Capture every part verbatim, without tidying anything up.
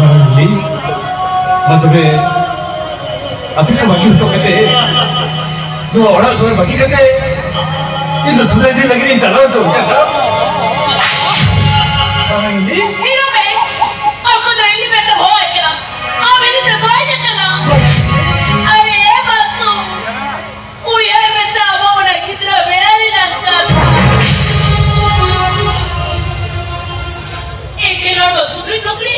ᱢᱟᱨᱟᱝ ᱵᱩᱰᱷᱤ, ᱢᱟ ᱛᱚᱵᱮ, ᱟᱯᱮ ᱠᱚ ᱵᱟᱹᱜᱤ ᱦᱚᱴᱚ ᱠᱟᱛᱮ, ᱱᱚᱣᱟ ᱚᱲᱟᱜ ᱫᱩᱣᱟᱹᱨ ᱵᱟᱹᱜᱤ ᱠᱟᱛᱮ, ᱤᱧ ᱫᱚ ᱥᱩᱫᱟᱹᱭ ᱫᱤᱱ ᱞᱟᱹᱜᱤᱫ ᱤᱧ ᱪᱟᱞᱟᱣ ᱦᱚᱪᱚ ᱠᱟᱱᱟ᱾ ᱢᱟᱨᱟᱝ ᱵᱩᱰᱷᱤ᱾ ᱦᱤᱨᱳ ᱵᱮ, ᱚᱠᱚᱭ ᱫᱚ ᱤᱧ ᱵᱮᱴᱟ ᱦᱚᱦᱚ ᱟᱭ ᱠᱟᱱᱟ? ᱟᱢ ᱤᱧ ᱫᱚ ᱵᱟᱭ ᱠᱟᱱᱟ᱾ ᱟᱨᱮ ᱵᱟᱥᱩ, ᱩᱭᱦᱟᱹᱨ ᱢᱮᱥᱮ, ᱟᱵᱚ ᱚᱱᱟ ᱜᱤᱫᱽᱨᱟᱹ ᱵᱮᱲᱟ ᱨᱮᱱᱟᱜ ᱠᱟᱛᱷᱟ᱾ ᱮᱠᱮᱱ ᱦᱚᱲ ᱫᱚ ᱥᱩᱠᱨᱤ ᱠᱷᱟᱹᱯᱲᱤ,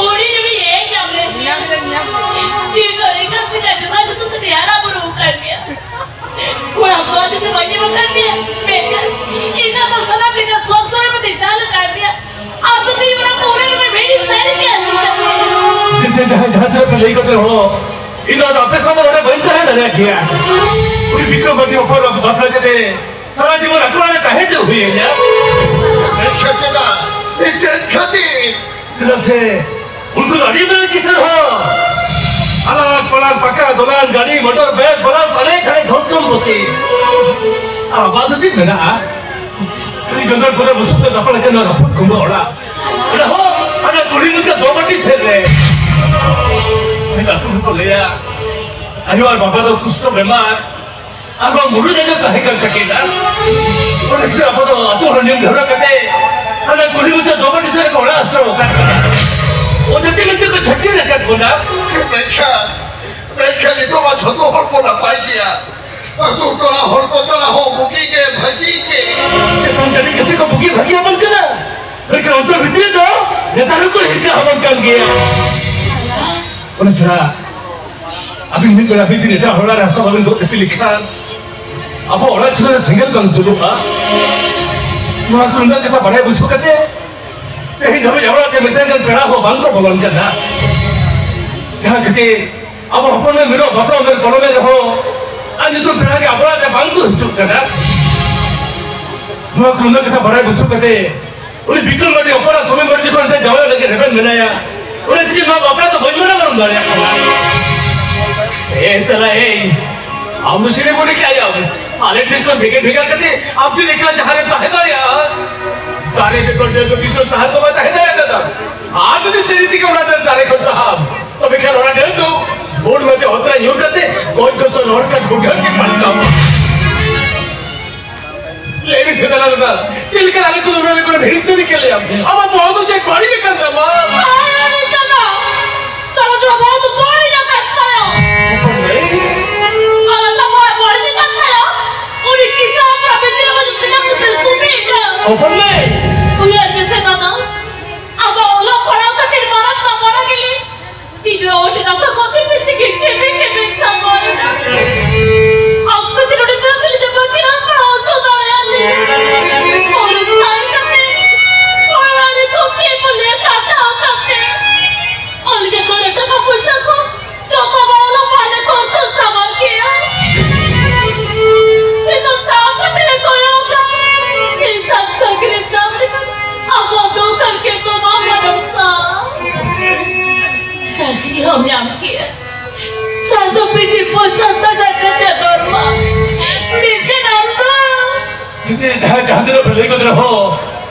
ᱩᱱᱤ ᱡᱩᱫᱤ ᱦᱮᱡ ᱧᱟᱢ ᱞᱮᱱ ᱜᱮᱭᱟ᱾ ᱧᱟᱢ ᱞᱮᱱ, ᱧᱟᱢ ᱞᱮᱱ᱾ ᱱᱤᱛ ᱫᱚ ᱮᱸᱜᱟᱛ ᱞᱮᱠᱟ ᱡᱚᱜᱟᱣ ᱡᱚᱛᱚᱱ ᱠᱟᱛᱮ ᱦᱟᱨᱟ ᱵᱩᱨᱩ ᱟᱠᱟᱱ ᱜᱮᱭᱟ᱾ ᱠᱚᱲᱟ ᱠᱚ ᱟᱹᱰᱤ ᱥᱮ ᱵᱟᱹᱧ ᱧᱮᱞ ᱟᱠᱟᱫ ᱜᱮᱭᱟ᱾ ᱢᱮᱱᱠᱷᱟᱱ ᱮᱸᱜᱟᱛ ᱫᱚ ᱥᱟᱱᱟᱢ ᱞᱮᱠᱟ ᱥᱚᱛ ᱠᱚᱨᱢᱚ ᱛᱮ ᱪᱟᱞ ᱟᱠᱟᱱ ᱜᱮᱭᱟ᱾ ᱟᱫᱚ ᱛᱤ ᱢᱟᱲᱟᱝ ᱫᱚ ᱚᱱᱟ ᱨᱮᱢᱟ ᱵᱷᱤᱲᱤ ᱥᱟᱹᱨᱤ ᱜᱮᱭᱟ ᱪᱤᱠᱟᱹᱛᱮ? ᱡᱮᱛᱮ ᱡᱟᱦᱟᱸ, ᱡᱟᱦᱟᱸ ᱛᱤᱱᱟᱹᱜ ᱯᱮ ᱞᱟᱹᱭ ᱠᱚᱛᱮ ᱨᱮᱦᱚᱸ, ᱤᱧ ᱫᱚ ᱟᱫᱚ ᱟᱯᱮ ᱥᱟᱶ ᱫᱚ ᱱᱚᱰᱮ ᱵᱟᱹᱧ ᱛᱟᱦᱮᱸ ᱫᱟᱲᱮᱭᱟᱜ ᱜᱮᱭᱟ᱾ ᱩᱱᱤ ᱵᱤᱠᱨᱚᱢ ᱵᱟᱹᱫᱤ ᱚᱯᱷᱟᱨ ᱵᱟᱯᱞᱟ ᱠᱟᱛᱮ ᱥᱟᱨᱟ ᱡᱤᱵᱚᱱ ᱟᱠᱚ ᱚᱲᱟᱜ ᱨᱮ ᱛᱟᱦᱮᱸ ᱛᱮ ᱦᱩᱭ ᱟᱹᱧᱟ᱾ ᱮ ᱥᱟᱛᱮᱫᱟ, ᱮ ᱪᱮᱫ ᱠᱷᱟᱹᱛᱤᱨ? ᱪᱮᱫᱟᱜ ᱥᱮ ᱩᱱᱠᱩ ᱫᱚ ᱟᱹᱰᱤ ᱢᱟᱨᱟᱝ ᱠᱤᱥᱟᱹᱬ ᱦᱚᱲ᱾ ᱟᱞᱟᱝ ᱯᱟᱞᱟᱝ ᱯᱟᱠᱟ ᱫᱚᱞᱟᱱ ᱜᱟᱹᱰᱤ ᱢᱚᱴᱚᱨ ᱵᱮᱜᱽ ᱵᱟᱞᱟᱝ ᱥᱟᱱᱮ ᱠᱷᱟᱱᱮ ᱫᱷᱚᱱ ᱥᱚᱢᱯᱚᱛᱤ᱾ ᱟᱨ ᱟᱵᱚᱣᱟᱜ ᱫᱚ ᱪᱮᱫ ᱢᱮᱱᱟᱜᱼᱟ? ᱠᱷᱟᱹᱞᱤ ᱡᱚᱝᱜᱚᱞ ᱠᱚᱨᱮ ᱵᱩᱥᱩᱵ ᱛᱮ ᱫᱟᱯᱟᱞ ᱟᱠᱟᱱ ᱱᱚᱣᱟ ᱨᱟᱹᱯᱩᱫ ᱠᱩᱢᱵᱟᱹ ᱚᱲᱟᱜ᱾ ᱚᱱᱟ ᱦᱚᱸ ᱦᱟᱱᱟ ᱠᱩᱞᱦᱤ ᱢᱩᱪᱟᱹᱫ ᱫᱚᱢᱟᱹᱴᱤ ᱥᱮᱫ ᱨᱮ᱾ ᱠᱚ ᱞᱟᱹᱭᱟ, ᱟᱭᱳ ᱟᱨ ᱵᱟᱵᱟ ᱫᱚ ᱠᱩᱥᱴᱚ ᱵᱮᱢᱟᱨ ᱟᱨ ᱵᱟᱝ ᱢᱩᱨᱩ ᱡᱟᱭᱜᱟ ᱛᱟᱦᱮᱸ ᱠᱟᱱ ᱛᱟᱹᱠᱤᱱᱟ᱾ ᱚᱱᱟ ᱠᱷᱟᱹᱛᱤᱨ ᱟᱵᱚ ᱫᱚ ᱟᱹᱛᱩ ᱦᱚᱲ ᱱᱤᱭᱚᱢ ᱰᱷᱟᱹᱣᱨᱟᱹ ᱠᱟᱛᱮ ᱚᱱᱟ ᱠᱩᱞᱦᱤ ᱢᱩᱪᱟᱹᱫ ᱫᱚᱢᱮ ᱴᱤᱥᱟ ᱨᱮᱠᱚ ᱚᱲᱟᱜ ᱦᱚᱪᱚ ᱟᱠᱟᱫ ᱵᱚᱱᱟ᱾ ᱚᱡᱮ ᱛᱮ ᱢᱮᱱᱛᱮ ᱠᱚ ᱪᱷᱟᱹᱴᱭᱟᱹᱨ ᱟᱠᱟᱫ ᱵᱚᱱᱟ᱾ ᱢᱮᱱᱠᱷᱟᱱ, ᱢᱮᱱᱠᱷᱟᱱ ᱱᱤᱛᱚᱜ ᱢᱟ ᱡᱷᱚᱛᱚ ᱦᱚᱲ ᱵᱚ ᱱᱟᱯᱟᱭ ᱜᱮᱭᱟ᱾ ᱟᱹᱛᱩ ᱴᱚᱞᱟ ᱦᱚᱲ ᱠᱚ ᱥᱟᱞᱟᱜ ᱦᱚᱸ ᱵᱩᱜᱤ ᱜᱮ ᱵᱷᱟᱹᱜᱤ ᱜᱮ᱾ ᱪᱮᱛᱟᱱ ᱡᱟᱹᱱᱤᱡ ᱠᱤᱥᱤ ᱠᱚ ᱵᱩᱜᱤ ᱵᱷᱟᱹᱜᱤ ᱟᱵᱚᱱ ᱠᱟᱱᱟ, ᱢᱮᱱᱠᱷᱟᱱ ᱚᱱᱛᱚᱨ ᱵᱷᱤᱛᱨᱤ ᱫᱚ ᱱᱮᱛᱟᱨ ᱦᱚᱸᱠᱚ ᱦᱤᱨᱠᱟᱹ ᱟᱵᱚᱱ ᱠᱟᱱ ᱜᱮᱭᱟ᱾ ᱚᱱᱟ ᱪᱷᱟᱲᱟ ᱟᱹᱵᱤᱱ ᱢᱤᱫ ᱵᱮᱲᱟ ᱢᱤᱫ ᱫᱤᱱ ᱮᱴᱟᱜ ᱦᱚᱲ ᱨᱮ ᱦᱟᱥᱟ ᱵᱟᱵᱤᱱ ᱜᱚᱜ ᱛᱮᱯᱤ ᱞᱮᱠᱷᱟᱱ ᱟᱵᱚ ᱚᱲᱟᱜ ᱪᱩᱞᱦᱟᱹ ᱨᱮ ᱥᱮᱸᱜᱮᱞ ᱵᱟᱝ ᱡᱩᱞᱩᱜᱼᱟ᱾ ᱱᱚᱣᱟ ᱠᱚ ᱨᱮᱱᱟᱜ ᱠᱟᱛᱷᱟ ᱵᱟᱲᱟᱭ ᱵᱩᱡᱷᱟᱹᱣ ᱠᱟᱛᱮ ᱛᱮᱦᱮᱧ ᱫᱷᱟᱹᱵᱤᱡ ᱟᱵᱚ ᱚᱲᱟᱜ ᱛᱮ ᱢᱤᱫᱴᱟᱝ ᱜᱟᱱ ᱯᱮᱲᱟ ᱦᱚᱸ ᱵᱟᱝ ᱠᱚ ᱵᱚᱞᱚᱱ ᱠᱟᱱᱟ᱾ ᱡᱟᱦᱟᱸ ᱠᱷᱟᱹᱛᱤᱨ ᱟᱵᱚ ᱦᱚᱯᱚᱱ ᱢᱮ ᱢᱤᱨᱚᱜ ᱵᱟᱯᱞᱟ ᱩᱢᱮᱨ ᱯᱚᱞᱚᱢᱮᱱ ᱨᱮᱦᱚᱸ ᱟᱨ ᱧᱩᱛᱩᱢ ᱯᱮᱲᱟ ᱜᱮ ᱟᱵᱚ ᱚᱲᱟᱜ ᱨᱮ ᱵᱟᱝ ᱠᱚ ᱦᱤᱡᱩᱜ ᱠᱟᱱᱟ᱾ ᱱᱚᱣᱟ ᱠᱚ ᱨᱮᱱᱟᱜ ᱠᱟᱛᱷᱟ ᱵᱟᱲᱟᱭ ᱵᱩᱡᱷᱟᱹᱣ ᱠᱟᱛᱮ ᱩᱱᱤ ᱵᱤᱠᱨᱚᱢ ᱢᱟᱨᱰᱤ ᱦᱚᱯᱚᱱᱟᱜ ᱥᱚᱢᱚᱭ ᱢᱟᱨᱰᱤ ᱡᱚᱠᱷᱚᱱ ᱚᱸᱰᱮ ᱡᱟᱶᱟᱭ ᱞᱟᱹᱜᱤᱫ ᱨᱮᱵᱮᱱ ᱢᱮᱱᱟᱭᱟ, ᱩᱱᱤ ᱛᱮᱜᱮ ᱱᱚᱣᱟ ᱵᱟᱯᱞᱟ ᱫᱚ ᱵᱟᱹᱧ ᱢᱟᱱᱟ ᱵᱟᱨᱚᱱ ᱫᱟᱲᱮᱭᱟᱜ ᱠᱟᱱᱟ᱾ ᱮ ᱛᱟᱞᱟ ᱮᱭ, ᱟᱢ ᱫᱚ ᱪᱮᱫ ᱮᱢ ᱢᱚᱱᱮ ᱠᱮᱜᱼᱟ ᱭᱟᱢ? ᱟᱞᱮ ᱴᱷᱮᱱ ᱠᱷᱚᱱ ᱵᱷᱮᱜᱟᱨ ᱵᱷᱮᱜᱟᱨ ᱠᱟᱛᱮ ᱟᱢ ᱪᱮᱫ ᱮᱠᱞᱟ ᱡᱟᱦᱟᱸ ᱨᱮᱢ ᱛᱟᱦᱮᱸ ᱫᱟᱲᱮᱭᱟᱜᱼᱟ? ᱫᱟᱨᱮ ᱵᱮᱜᱚᱨ ᱰᱟᱹᱨ ᱫᱚ ᱛᱤᱥ ᱦᱚᱸ ᱥᱟᱦᱟᱱ ᱫᱚ ᱵᱟᱭ ᱛᱟᱦᱮᱸ ᱫᱟᱲᱮᱭᱟᱜᱼᱟ ᱫᱟᱫᱟ᱾ ᱟᱨ ᱡᱩᱫᱤ ᱥᱟᱹᱨᱤ ᱛᱮᱜᱮ ᱚᱱᱟ ᱰᱟᱹᱨ ᱫᱟᱨᱮ ᱠᱷᱚᱱ ᱥᱟᱦᱟᱜᱼᱟᱢ, ᱛᱚᱵᱮ ᱠᱷᱟᱱ ᱚᱱᱟ ᱰᱟᱹᱨ ᱫᱚ ᱵᱷᱳᱨ ᱢᱟᱫᱮ ᱚᱛᱨᱮ ᱧᱩᱨ ᱠᱟᱛᱮ ᱜᱚᱡ ᱜᱚᱥᱚ ᱞᱚᱦᱚᱫ ᱠᱟᱱ ᱵᱩᱰᱷᱟᱹ ᱜᱮ ᱯᱟᱞᱴᱟᱣ᱾ ᱞᱟᱹᱭ ᱢᱮᱥᱮ ᱫᱟᱫᱟ, ᱫᱟᱫᱟ, ᱪᱮᱫ ᱞᱮᱠᱟ ᱟᱞᱮ ᱠᱚ ᱫᱚ ᱱᱚᱰᱮ ᱠᱷᱚᱱ ᱦᱤᱲᱤᱧ ᱥᱟᱹᱨᱤ ᱠᱮᱫ ᱞᱮᱭᱟᱢ? ᱟᱢᱟᱜ ᱵᱚᱦᱚᱜ ᱫᱚ ᱪᱮᱫ ᱵᱟᱹᱲᱤᱡ ᱟᱠᱟᱱ ᱛᱟᱢᱟ? ᱟᱨ ᱩᱱᱤ ᱫᱟᱫᱟ, ᱫᱟᱫᱟ ᱫᱚ ᱵᱚᱦᱚᱜ ᱫᱚ ᱵᱟᱹᱲᱤᱡ ᱟᱠᱟᱱ ᱛᱟᱭᱟ᱾ ᱟᱨ ᱫᱟᱫᱟ ᱵᱚᱦᱚᱜ ᱵᱟᱹᱲᱤᱡ ᱟᱠᱟᱱ ᱛᱟᱭᱟ? ᱩᱱᱤ ᱠᱤᱥᱟᱹ ᱦᱟᱯᱲᱟᱢ ᱵᱷᱤᱛᱨᱤ ᱨᱮ ᱡᱩᱫᱤ ᱪᱮᱫᱟᱜ ᱠᱚ ᱥᱩᱢᱤ ᱮᱫᱟ? ᱦᱚᱯᱚᱱ ᱢᱟᱹᱭ! ᱩᱭᱦᱟᱹᱨ ᱢᱮᱥᱮ ᱫᱟᱫᱟ, ᱟᱵᱚ ᱚᱞᱚᱜ ᱯᱟᱲᱦᱟᱣ ᱠᱷᱟᱹᱛᱤᱨ ᱢᱟᱨᱟᱝ ᱠᱟᱢᱟᱨᱟᱝ ᱜᱮᱞᱮ ᱛᱤᱱᱟᱹᱜ ᱦᱚᱲ ᱴᱷᱮᱱ ᱟᱥᱟ ᱠᱚᱛᱮ ᱯᱮ ᱛᱤᱠᱤᱱ ᱴᱷᱮᱱ ᱢᱤᱫ ᱴᱷᱮᱱ ᱥᱟᱵᱚᱱ᱾ ᱟᱢ ᱠᱷᱟᱹᱛᱤᱨ ᱚᱸᱰᱮ ᱫᱚ ᱠᱷᱟᱹᱞᱤ ᱡᱚᱵᱚᱨ ᱜᱮ ᱱᱟᱢ ᱯᱟᱲᱦᱟᱣ ᱦᱚᱪᱚ ᱫᱟᱲᱮᱭᱟᱫᱮ᱾ ᱯᱩᱞᱤᱥ ᱛᱟᱦᱮᱸ ᱠᱟᱛᱮ ᱚᱲᱟᱜ ᱨᱮ ᱠᱚ ᱠᱮ ᱯᱩᱞᱤᱥ ᱦᱟᱛᱟᱣ ᱠᱟᱛᱮ ᱚᱸᱰᱮ ᱠᱚᱨᱮ ᱴᱟᱠᱟ ᱯᱚᱭᱥᱟ ᱠᱚ ᱡᱚᱛᱚ ᱵᱟᱲᱟ ᱞᱚ ᱯᱟᱞᱮ ᱠᱚ ᱪᱟᱵᱟ ᱠᱮᱭᱟ᱾ ᱱᱤᱛᱚᱜ ᱥᱟᱶ ᱠᱟᱛᱮ ᱞᱮ ᱠᱚᱭᱚᱜ ᱠᱟᱜ ᱢᱮ᱾ ᱤᱧ ᱥᱟᱵ ᱥᱟᱹᱜᱤᱨ ᱫᱟᱢ ᱞᱮᱠᱟ ᱟᱵᱚ ᱫᱚ ᱠᱟᱨᱠᱮ ᱠᱚ ᱢᱟ ᱢᱟᱱᱚᱢ ᱥᱟ᱾ ᱪᱟᱹᱠᱨᱤ ᱦᱚᱸᱢ ᱧᱟᱢ ᱠᱮᱭᱟ᱾ ᱪᱟᱸᱫᱚ ᱯᱤᱪᱷᱤ ᱯᱚᱧᱪᱟᱥ ᱦᱟᱡᱟᱨ ᱴᱟᱠᱟ ᱫᱚᱨᱢᱟ᱾ ᱢᱮᱱᱠᱷᱟᱱ ᱟᱢ ᱫᱚ ᱡᱩᱫᱤ ᱡᱟᱦᱟᱸ, ᱡᱟᱦᱟᱸ ᱛᱤᱱᱟᱹᱜ ᱯᱮ ᱞᱟᱹᱭ ᱠᱚ ᱨᱮᱦᱚᱸ,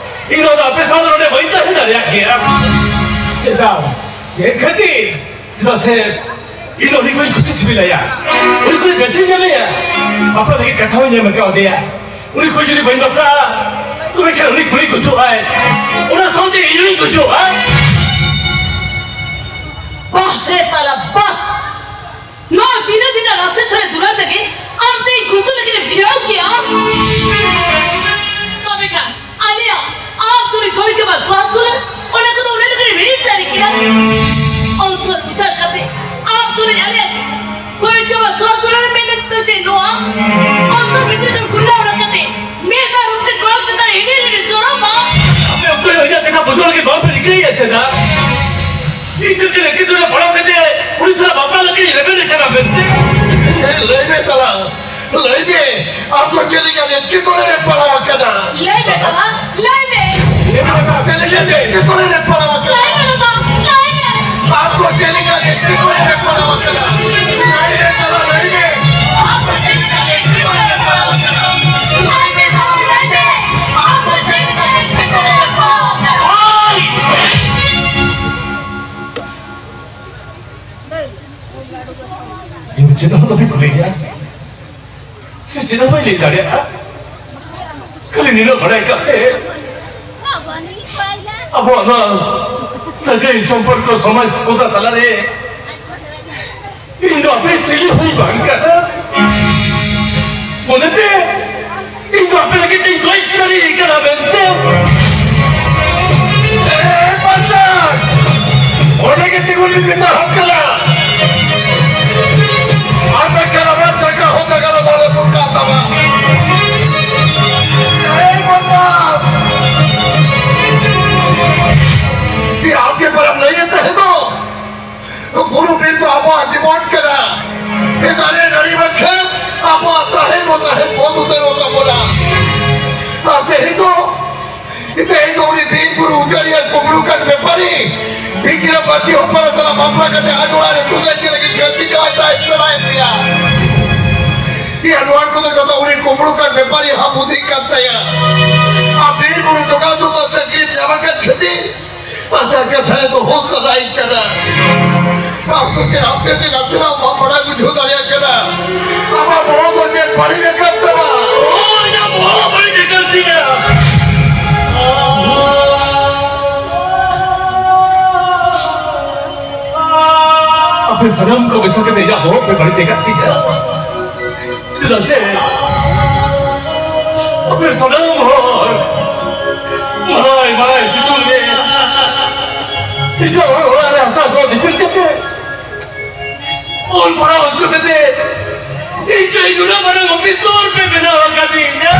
ᱤᱧ ᱫᱚ ᱟᱯᱮ ᱥᱟᱶ ᱫᱚ ᱱᱚᱰᱮ ᱵᱟᱹᱧ ᱛᱟᱦᱮᱸ ᱫᱟᱲᱮᱭᱟᱜ ᱜᱮᱭᱟ᱾ ᱪᱮᱫᱟᱜ? ᱪᱮᱫ ᱠᱷᱟᱹᱛᱤᱨ? ᱪᱮᱫᱟᱜ ᱥᱮ ᱤᱧ ᱫᱚ ᱩᱱᱤ ᱠᱚᱧ ᱠᱩᱥᱤ ᱥᱤᱵᱤᱞᱟᱭᱟ, ᱩᱱᱤ ᱠᱚ ᱵᱮᱥᱤᱧ ᱧᱟᱢᱮᱭᱟ᱾ ᱵᱟᱯᱞᱟ ᱞᱟᱹᱜᱤᱫ ᱠᱟᱛᱷᱟ ᱦᱚᱸᱧ ᱮᱢ ᱠᱟᱣᱫᱮᱭᱟ᱾ ᱩᱱᱤ ᱠᱚ ᱡᱩᱫᱤ ᱵᱟᱹᱧ ᱵᱟᱯᱞᱟᱜᱼᱟ, ᱛᱚᱵᱮ ᱠᱷᱟᱱ ᱩᱱᱤ ᱠᱩᱲᱤ ᱜᱩᱡᱩᱜᱼᱟᱭ, ᱚᱱᱟ ᱥᱟᱶᱛᱮ ᱤᱧ ᱦᱚᱸᱧ ᱜᱩᱡᱩᱜᱼᱟ᱾ ᱵᱟᱦ ᱨᱮ ᱛᱟᱞᱟ ᱵᱟᱦ! ᱱᱚᱣᱟ ᱫᱤᱱᱟᱹ ᱫᱤᱱᱟᱹ ᱨᱟᱥᱮ ᱪᱷᱚᱲᱮ ᱫᱩᱞᱟᱹᱲ ᱛᱮᱜᱮ ᱟᱢ ᱛᱮ ᱤᱧ ᱜᱩᱡᱩᱜ ᱞᱟᱹᱜᱤᱫ ᱮᱢ ᱵᱷᱤᱲᱟᱹᱣ ᱠᱮᱜᱼᱟ᱾ ᱛᱚᱵᱮ ᱠᱷᱟᱱ ᱟᱞᱮᱭᱟᱜ ᱟᱢ ᱛᱩᱞᱩᱡ ᱜᱚᱨᱤᱵ ᱠᱚᱣᱟᱜ ᱥᱚᱦᱟᱜ ᱫᱩᱞᱟᱹᱲ, ᱚᱱᱟ ᱠᱚᱫᱚ ᱚᱱᱟ ᱞᱮᱠᱟ ᱨᱮ ᱦᱤᱲᱤᱧ ᱥᱟᱹᱨᱤ ᱠᱮᱫᱟ᱾ ᱚᱱᱛᱚᱨ ᱵᱤᱪᱟᱹᱨ ᱠᱟᱛᱮ ᱟᱢ ᱛᱩᱞᱩᱡ ᱟᱞᱮᱭᱟᱜ ᱜᱚᱨᱤᱵ ᱠᱚᱣᱟᱜ ᱥᱚᱦᱟᱜ ᱫᱩᱞᱟᱹᱲ ᱢᱮᱱ ᱫᱚ ᱪᱮᱫ ᱱᱚᱣᱟ? ᱚᱱᱛᱚᱨ ᱵᱷᱤᱛᱨᱤ ᱠᱷᱚᱱ ᱜᱩᱱᱰᱟ ᱚᱰᱚᱠ ᱠᱟᱛᱮ ᱢᱤᱫ ᱵᱟᱨ ᱩᱱᱠᱤᱱ ᱠᱚᱲᱟ ᱪᱮᱛᱟᱱ ᱨᱮ ᱦᱤᱰᱤᱧ ᱦᱤᱰᱤᱧ ᱡᱚᱨᱚᱜ ᱢᱟ᱾ ᱟᱯᱮ ᱚᱠᱚᱭ ᱦᱚᱸ ᱤᱧᱟᱹᱜ ᱠᱟᱛᱷᱟ ᱵᱩᱡᱷᱟᱹᱣ ᱞᱟᱹᱜᱤᱫ ᱵᱟᱝ ᱯᱮ ᱨᱤᱠᱟᱹᱭᱮᱫᱼᱟ ᱪᱮᱫᱟᱜ? ᱤᱧ ᱪᱮᱫ ᱞᱮᱠᱟ ᱮᱴᱠᱮᱴᱚᱬᱮ ᱯᱟᱲᱟᱣ ᱠᱟᱛᱮ ᱩᱱᱤ ᱥᱟᱞᱟᱜ ᱵᱟᱯᱞᱟ ᱞᱟᱹᱜᱤᱫ ᱤᱧ ᱨᱮᱵᱮᱱ ᱠᱟᱱᱟ ᱢᱮᱱᱛᱮ? ᱦᱮᱸ, ᱞᱟᱹᱭ ᱢᱮ ᱛᱟᱞᱟᱝ, ᱞᱟᱹᱭ ᱢᱮ, ᱟᱢ ᱫᱚ ᱪᱮᱫ ᱞᱮᱠᱟᱱ ᱮᱴᱠᱮᱴᱚᱬᱮ ᱨᱮ ᱯᱟᱲᱟᱣ ᱟᱠᱟᱱᱟ? ᱞᱟᱹᱭ ᱢᱮ ᱛᱟᱞᱟᱝ, ᱞᱟᱹᱭ ᱢᱮ᱾ ᱪᱮᱫ ᱞᱮᱠᱟᱱ ᱮᱴᱠᱮᱴᱚᱬᱮ ᱨᱮ ᱯᱟᱲᱟᱣ ᱟᱠᱟᱱᱟ? ᱞᱟᱹᱭ ᱢᱮ ᱫᱟᱫᱟ, ᱞᱟᱹᱭ ᱢᱮ᱾ ᱟᱢ ᱫᱚ ᱪᱮᱫ ᱞᱮᱠᱟᱱ ᱮᱴᱠᱮᱴᱚᱬᱮ ᱨᱮ ᱯᱟᱲᱟᱣ ᱟᱠᱟᱱᱟ? ᱞᱟᱹᱭ ᱢᱮ ᱛᱟᱞᱟᱝ, ᱞᱟᱹᱭ ᱢᱮ᱾ ᱟᱢ ᱫᱚ ᱪᱮᱫ ᱞᱮᱠᱟᱱ ᱮᱴᱠᱮᱴᱚᱬᱮ ᱨᱮ ᱯᱟᱲᱟᱣ ᱟᱠᱟᱱᱟ? ᱞᱟᱹᱭ ᱢᱮ ᱛᱟᱞᱟᱝ, ᱞᱟᱹᱭ ᱢᱮ᱾ ᱟᱢ ᱫᱚ ᱪᱮᱫ ᱞᱮᱠᱟᱱ ᱮᱴᱠᱮᱴᱚᱬᱮ ᱨᱮ ᱯᱟᱲᱟᱣ ᱟᱠᱟᱱᱟ? ᱤᱧ ᱫᱚ ᱪᱮᱫ ᱦᱚᱸ ᱵᱟᱹᱧ ᱠᱩᱞᱤᱭᱮᱭᱟ, ᱥᱮ ᱪᱮᱫ ᱦᱚᱸ ᱵᱟᱹᱧ ᱞᱟᱹᱭ ᱫᱟᱲᱮᱭᱟᱜᱼᱟ᱾ ᱠᱷᱟᱹᱞᱤ ᱱᱤᱱᱟᱹᱜ ᱵᱟᱲᱟᱭ ᱠᱟᱜ ᱯᱮ, ᱟᱵᱚᱣᱟᱜ ᱱᱚᱣᱟ ᱥᱟᱹᱜᱟᱹᱭ ᱥᱚᱢᱯᱚᱨᱠᱚ ᱥᱚᱢᱟᱡᱽ ᱥᱟᱶᱛᱟ ᱛᱟᱞᱟᱨᱮ ᱤᱧ ᱫᱚ ᱟᱯᱮ ᱪᱤᱞᱤ ᱦᱚᱸᱧ ᱵᱟᱝ ᱠᱟᱱᱟ᱾ ᱢᱚᱱᱮ ᱯᱮ, ᱤᱧ ᱫᱚ ᱟᱯᱮ ᱞᱟᱹᱜᱤᱫ ᱛᱤᱧ ᱜᱚᱡ ᱥᱟᱹᱨᱤ ᱠᱟᱱᱟ ᱢᱮᱱᱛᱮ᱾ ᱮ ᱯᱟᱱᱛᱷᱟ, ᱚᱸᱰᱮ ᱜᱮ ᱛᱤᱸᱜᱩᱱ ᱢᱮ, ᱢᱮᱛᱟ ᱦᱟᱢ ᱠᱟᱱᱟ᱾ ᱟᱨ ᱢᱮᱱᱠᱷᱟᱱ ᱟᱢᱟᱜ ᱡᱟᱭᱜᱟ ᱦᱚᱸ ᱡᱟᱭᱜᱟ ᱨᱮ ᱵᱟᱞᱮ ᱵᱚᱱ ᱠᱟᱜ ᱛᱟᱢᱟ᱾ ᱮ ᱯᱟᱱᱛᱷᱟ, ᱟᱢ ᱜᱮ ᱯᱟᱨᱟᱢ ᱞᱟᱹᱭᱮᱫ ᱛᱟᱦᱮᱸ ᱫᱚ᱾ ᱵᱩᱨᱩ ᱵᱤᱨ ᱫᱚ ᱟᱵᱚᱣᱟᱜ ᱡᱤᱵᱚᱱ ᱠᱟᱱᱟ᱾ ᱮ ᱫᱟᱨᱮ ᱱᱟᱹᱲᱤ ᱵᱟᱝᱠᱷᱟᱱ ᱟᱵᱚᱣᱟᱜ ᱥᱟᱦᱮᱫ ᱦᱚᱸ ᱥᱟᱦᱮᱫ ᱵᱚᱱᱫ ᱩᱛᱟᱹᱨᱚᱜ ᱛᱟᱵᱚᱱᱟ᱾ ᱟᱨ ᱛᱮᱦᱮᱧ ᱫᱚ, ᱛᱮᱦᱮᱧ ᱫᱚ ᱩᱱᱤ ᱵᱤᱨ ᱵᱩᱨᱩ ᱩᱡᱟᱹᱲᱤᱭᱟᱹ ᱠᱩᱢᱵᱽᱲᱩ ᱠᱟᱱ ᱵᱮᱯᱟᱨᱤ ᱵᱤᱠᱨᱚᱢ ᱢᱟᱹᱨᱰᱤ ᱦᱚᱯᱚᱱ ᱥᱟᱞᱟᱜ ᱵᱟᱯᱞᱟ ᱠᱟᱛᱮ ᱟᱡ ᱚᱲᱟᱜ ᱨᱮ ᱥᱩᱫᱷᱟᱹ ᱤᱫᱤ ᱞᱟᱹᱜᱤᱫ ᱜᱟᱹᱛᱤ ᱡᱟᱶᱟᱭ ᱛᱟᱦᱮᱸ ᱥᱟᱱᱟᱭᱮᱫ ᱢᱮᱭᱟ᱾ ᱤᱭᱟᱹ, ᱱᱚᱣᱟ ᱠᱚᱫᱚ ᱡᱚᱛᱚ ᱩᱱᱤ ᱠᱩᱢᱵᱽᱲᱩ ᱠᱟᱱ ᱵᱮᱯᱟᱨᱤ ᱦᱟᱵᱩᱫᱤ ᱠᱟᱱ ᱛᱟᱭᱟ᱾ ᱟᱨ ᱵᱤᱨ ᱵᱩᱨᱩ ᱡᱚᱜᱟᱣ ᱡᱚᱛᱚᱱ ᱪᱟᱹᱠᱨᱤ ᱧᱟᱢ ᱟᱠᱟᱫ ᱠᱷᱟᱹᱛᱤᱨ ᱟᱪᱪᱷᱟ, ᱠᱟᱛᱷᱟ ᱨᱮ ᱫᱚᱦᱚ ᱥᱟᱱᱟᱭᱤᱧ ᱠᱟᱱᱟ᱾ ᱟᱢ ᱟᱯᱮ ᱛᱮ ᱱᱟᱥᱮᱱᱟᱜ ᱵᱟᱢ ᱵᱟᱲᱟᱭ ᱵᱩᱡᱷᱟᱹᱣ ᱫᱟᱲᱮᱭᱟᱜ ᱠᱟᱱᱟ᱾ ᱟᱢᱟᱜ ᱵᱚᱦᱚᱜ ᱫᱚ ᱪᱮᱫ ᱵᱟᱹᱲᱤᱡ ᱟᱠᱟᱱ ᱛᱟᱢᱟ? ᱦᱳᱭ, ᱤᱧᱟᱹᱜ ᱵᱚᱦᱚᱜ ᱵᱟᱹᱲᱤᱡ ᱟᱠᱟᱱ ᱛᱤᱧᱟ᱾ ᱟᱯᱮ ᱥᱟᱱᱟᱢ ᱠᱚ ᱢᱮᱥᱟ ᱠᱟᱛᱮ ᱤᱧᱟᱹᱜ ᱵᱚᱦᱚᱜ ᱯᱮ ᱵᱟᱹᱲᱤᱡ ᱟᱠᱟᱫ ᱛᱤᱧᱟ᱾ ᱪᱮᱫᱟᱜ ᱥᱮ ᱟᱯᱮ ᱥᱟᱱᱟᱢ ᱦᱚᱲ ᱢᱟᱨᱟᱭ ᱢᱟᱨᱟᱭ ᱥᱤᱛᱩᱝ ᱨᱮ ᱮᱴᱟᱜ ᱦᱚᱲ ᱚᱲᱟᱜ ᱨᱮ ᱦᱟᱥᱟ ᱠᱚ ᱫᱤᱯᱤᱞ ᱠᱟᱛᱮ, ᱚᱞ ᱯᱟᱲᱦᱟᱣ ᱦᱚᱪᱚ ᱠᱟᱛᱮ ᱤᱧ ᱫᱚ ᱱᱩᱱᱟᱹᱜ ᱢᱟᱨᱟᱝ ᱚᱯᱷᱤᱥᱚᱨ ᱯᱮ ᱵᱮᱱᱟᱣ ᱟᱠᱟᱫᱤᱧᱟ᱾